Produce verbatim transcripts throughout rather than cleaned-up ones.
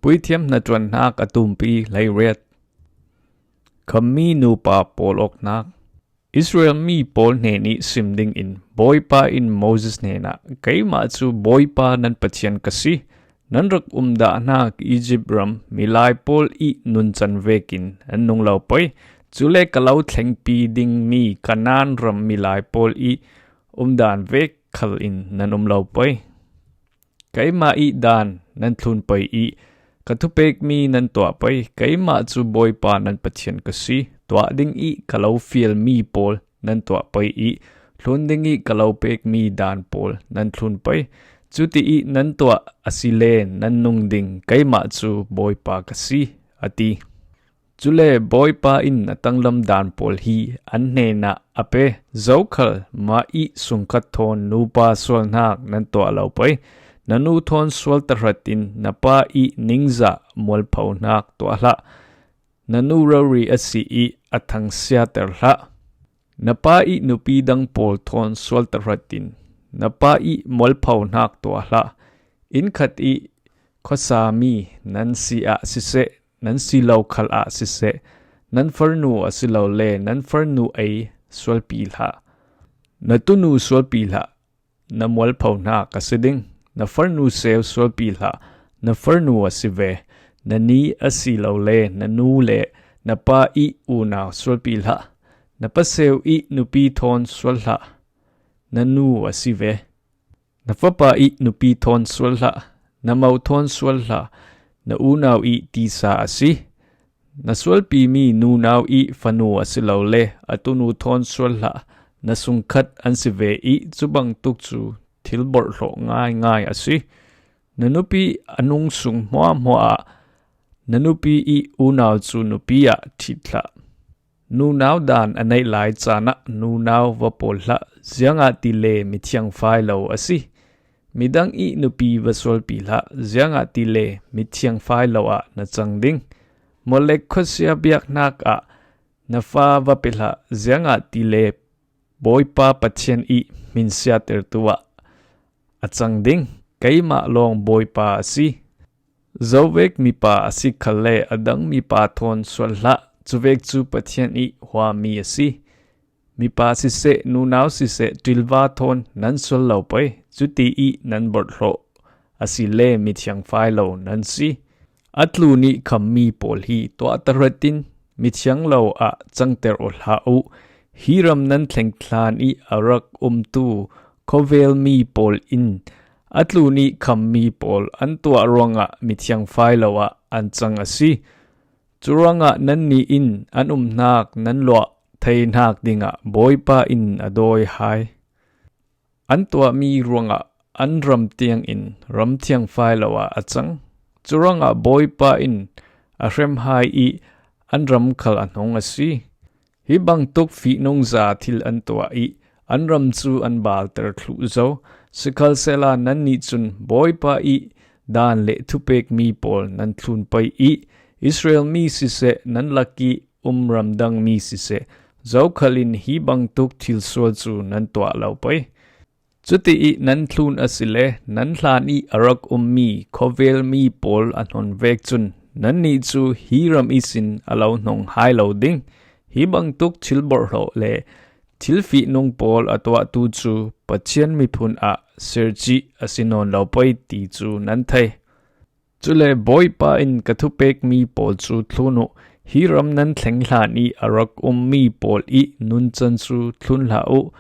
Puithiam hnaṭuanhnak a tumpi hleiriat. Khammi nupa pawl awknak. Israel mi pawl hnenih sim dingin Bawipa in Moses hnenah, "Keimah cu Bawipa nan Pathian ka si. Nan rak umdahnak Izipt ram milai pawl i nuncan vekin nan nung lo pei. Cule ka lo thlengpi dingmi Kanaan ram milai pawl i umdan vek khal in nan um lo pei. Keimah i dan nan thlun pei i ka thupekmi nan tuah pei. Keimah cu Bawipa nan Pathian ka si. Tuah ding i ka lo fialmi pawl nan tuah pei i hlun ding i ka lo pekmi dan pawl nan thlun pei. Cuti i nan tuah asile nan nung ding. Keimah cu Bawipa ka si," a ti. Cule Bawipa in a tanglam dan pawl hi an hnenah a pe: "Zokhal mah i sungkhat thawn nupa sualnak nan tuah lo pei. Na nu thawn sual tahratin na pa i ningzah mualphonak tuah hlah. Na nu rori a si i a thangsiater hlah. Na pa i nupi dang pawl thawn sual tahratin na pa i mualphonak tuah hlah. Inn khat i khuasami nan si ah siseh, nan si lo khal ah siseh, nan farnu asilole nan farnu ei sualpi hlah. Na tunu sualpi hlah, na mualphonak a si ding. Na farnu seu sualpi hlah, na farnu a si ve. Na ni asilole na nu le na pa i unau sualpi hlah. Na paseu i nupi thawn sual hlah, na nu a si ve. Na fapa i nupi thawn sual hlah, na mo thawn sual hlah, na unau i tisa a si. Na sualpimi nunau i fanu asilole a tunu thawn sual hlah, na sungkhat an si ve i cubangtuk cu thil borhhlawh ngaingai a si. Na nupi a nung sung hmuahhmuah ah na nupi i unau cu nupi ah ṭhit hlah. Nunau dan a neih lai caan ah nunau va pawl hlah, ziangahtile mithiang fai lo a si. Midang i nupi va sualpi hlah, ziangahtile mithiang fai lo ah na cang ding. Molek khuasia biaknak ah na fa va pe hlah, ziangahtile Bawipa Pathian i hminsiatertu ah a cang ding. Keimah lawng Bawipa a si. Zovek mipa a si khalle a dang mipa thawn sual hlah, cuvek cu Pathian i huami a si. Mipa siseh, nunau siseh, ṭilva thawn nan sual lo pei, cuti i nan borhhlawh asile mithiang fai lo nan si. A tlun i khammi pawl hi tuah tahratin mithiang lo ah cangter aw hlah uh. Hi ram nan thleng hlan i a rak umtu khuavelmi pawl in a tlun i khammi pawl an tuah ruangah mithiang fai lo ah an cang a si. Curuangah nannih in an umnak nan luah theinak dingah Bawipa in a dawi hai. An tuahmi ruangah an ram tiangin ram thiang fai lo ah a cang. Curuangah Bawipa in a hrem hai i an ram khal a hnong a si. Hi bangtuk fihnungza thil an tuah i an ram cu an balter thluh zo. Sikhalsehla nannih cun Bawipa i dan le thupekmi pawl nan thlun pei i Israel mi siseh, nan lak i um ramdang mi siseh, zokhal in hi bangtuk thilsual cu nan tuah lo pei. Cuti i nan thlun asile nan hlan i a rak ummi khuavelmi pawl a hnon vek cun nannih cu hi ram ihsin a lo hnong hai lo ding. Hi bangtuk thil borhhlawh le thil fihnung pawl a tuahtu cu Pathian miphun ah sercih a si nawn lo pei ti cu nan thei. Cule Bawipa in ka thupekmi pawl cu thlun uh. Hi ram nan thleng hlan i a rak ummi pawl i nuncan cu thlun hlah uh.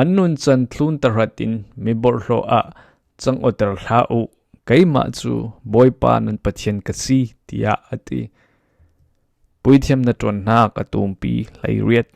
An nuncan thlun tahratin mi borhhlawh ah cang awter hlah uh. Keimah cu Bawipa nan Pathian ka si, tiah a ti. Puithiam hnaṭuanhnak a tumpi hleiriat.